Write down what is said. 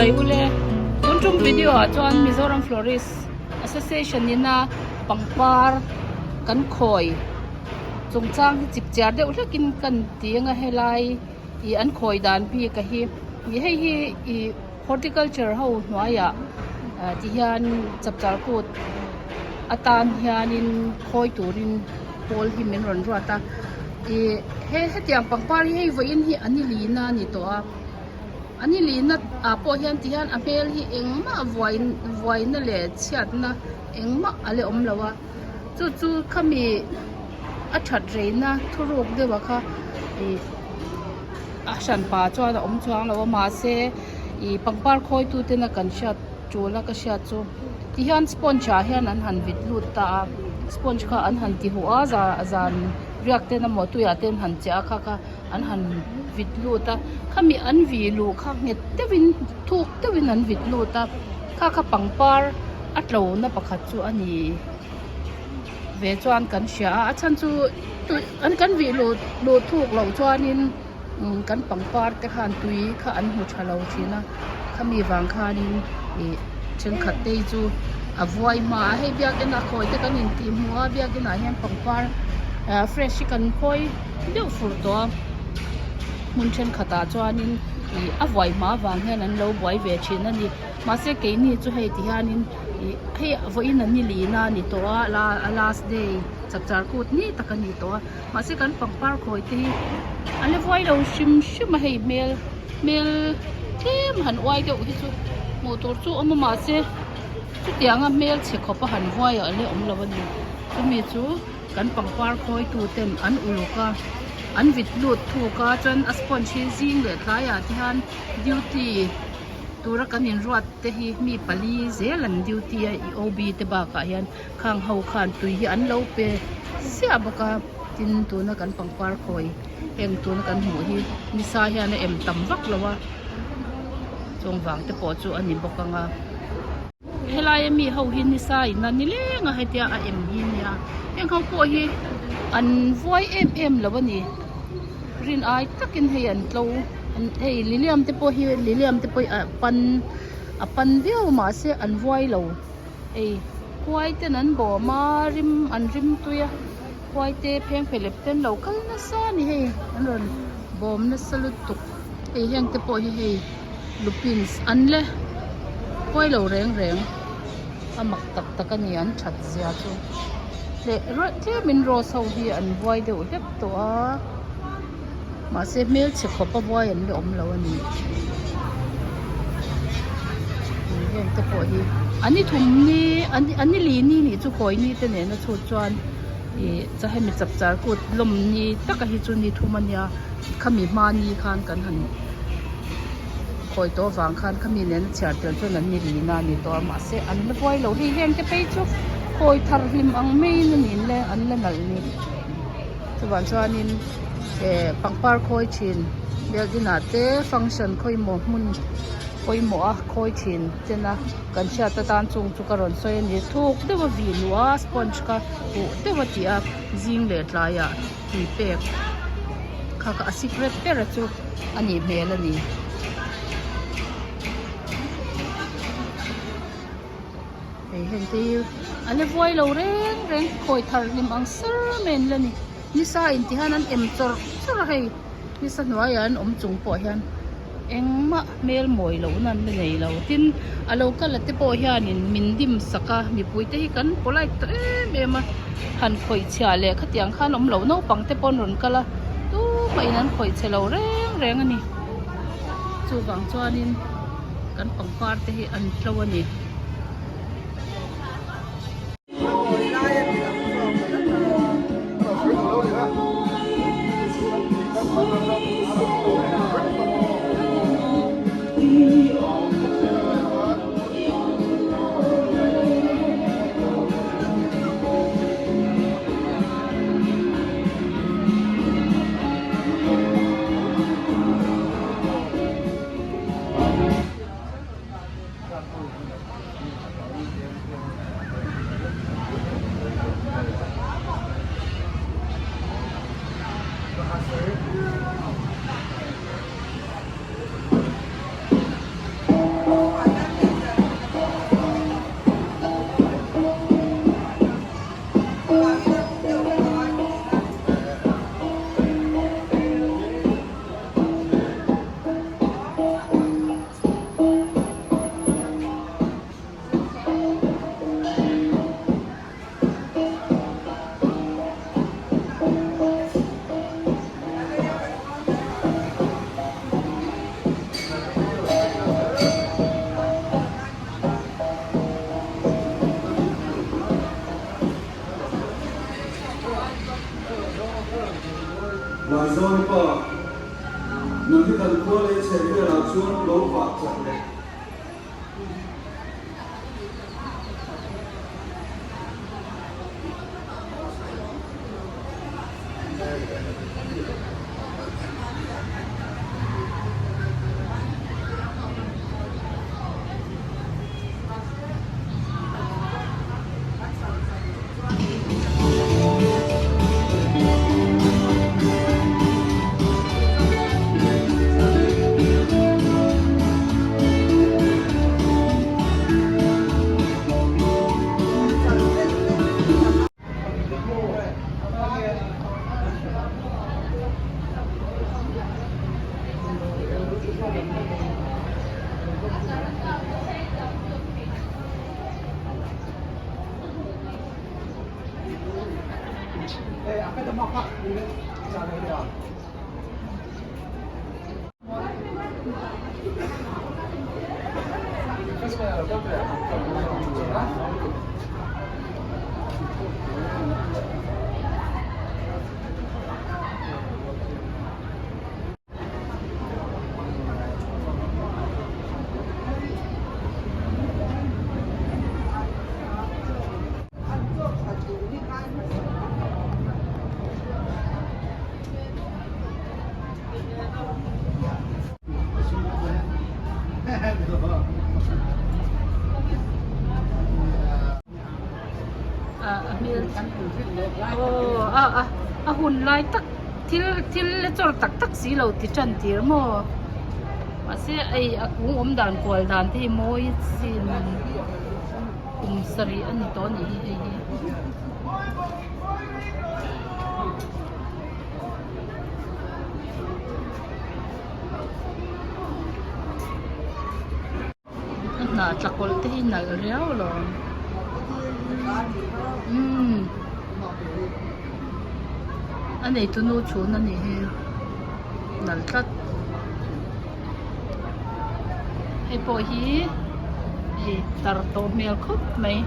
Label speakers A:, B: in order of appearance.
A: Chibai ule, tun tum video ah chuan Mizoram Florist Association ina pangpar kan khawi chungchang hi chipchiar deuh hlekin kan ti anga helai ih an khawi dan bik a hi ih hei hi ih horticulture ho hnuaiah ah ti hian chapchar kut atan hianin khawi turin pawl hi min rawn ruat a ih he hetiang pangpar hi hei vawiin hi an lina a ni tawh a an lina ah pawh hian ti hian a hmel hi engmah vuai vuaina leh chhiatna engmah a la awm lo a chu chu khami a that reina thuruk deuh a kha ih a hranpa chuan a awm chuang lo a mahse ih pangpar khawi tu tena kan hriat tul a ka hriat chu ti hian sponge ah hian an han vit lut ta a sponge kha an han ti huh a zan riak ten emaw tuiah te an han chiah a kha kha an han vit lut a khami an vih luh kha nghet deuhin thuk deuhin an vit lut a kha kha pangpar a tlo na pakhat chu a ni ve chuan kan hria a a chhan chu tui an kan vih luh luh thuk loh chuanin umm kan pangpar te khan tui kha an hmu tha lo thin a khami vang khanin ih thenkhat te hi chu a vuai hma a hei biakin a khawi te kan intih hmuh a biakin ah hian pangpar ah fresh hi kan khawi deuh fur tawh a hmun thenkhat ah chuanin ih a vuai hma vang hian an lo buai ve thin a ni mahse keini chu hei ti hianin ih hei vawiin an ni lina a ni tawh a la a last day chapchar kut ni tak a ni tawh a mahse kan pangpar khawi te hi a la vuai lo hrim hrim a hei hmel hmel tlem han uai deuh hi chu hmuh tur chu awm a mahse chutianga hmel chhe khawp a han vuai ah la awm lo a ni chumi chu kan pangpar khawi tu ten an uluk a an vit lut thuk a chuan a sponge hi zing leh tlaiah te hian duty tura kan inruat te hi mi pali zel an duty a ih O B te bakah hian khang ho khan tui hi an lo pe ziah bawk a tin tuna kan pangpar khawi heng tuna kan hmuh hi nisa hian a em tam vak lo a chung vang te pawh chu a ni bawk ang a helai ami ho hi nisa in a nileng a hetia a em hi nia heng ho pawh hi an vuai em em lo a ni rin ai takin hei an tlo hei lilium te pawh hi lilium te pawh hi a pan a pan viau a mahse an vuai lo. Hei khuai ten an bawm a rim an rim tui a khuai te pheng phelep te an lo kal nasa a ni hei an rawn bawm nasa lutuk hei heng te pawh hi hei lupins an le khuai lo reng reng a mak tak tak a ni an that zia chu leh tlemin rose ho hi an buai deuh hlek tawh a mahse hmelchhe khawp a buai an la awm lo a ni heng te pawh hi an ni thum ni an ni li ni nih chu khawi ni te nena chhut chuan ih cha hemi chapchar kut lawm ni taka hi chu ni thum a nia khami hma ni khan kan han khawi tawh avang khan khami nena chhiar tel chuan an ni li na a ni tawh a mahse an la buai lo hei heng te phei chu khawi thar hlim ang maiin a ni le an la nalh ni. Chuvang chuanin eh pangpar khawi thin building ah te function khawimawh hmun pawimawh a khawi thin ten a kan hriat atan chung chu ka rawn sawi a ni thuk deuh a vih luh a sponge kha huh deuh a tih a zing leh tlaiah tui pek kha kha a secret ber a chu a nih hmel a ni. Hei heng te hi a la vuai lo reng reng khawi thar hlim ang sar mai an la ni nisa in ti hian an em chawrh chawrh a hei nisa hnuaiah an awm chung pawh hian engmah hmel mawi lohna an la nei lo tin a lo kal a te pawh hianin min dim sak a mipui te hi kan polite tawh em em a han khawih chhiah leh khatiang khan awm loh naupang te pawh an rawn kal a tumah in an khawih chhe lo reng reng a ni chuvang chuanin kan pangpar te hi an tlo a ni.
B: Laizawn pa, nang hi kan khua leh chheh velah chuan lo vah chak leh.
A: A hun lai tak thil thil la chawr tak tak si lo ti tan tir maw mahse hei a kung awm dan kual dan te hi mawi chin kum sarih a ni tawh a nih hi hei hi. A hnah tla kawlh te hi nalh riau alawm umm a neitu nu chhun a nih hi nalh tlat hei pawh hi hei tar tawh hmel khawp mai.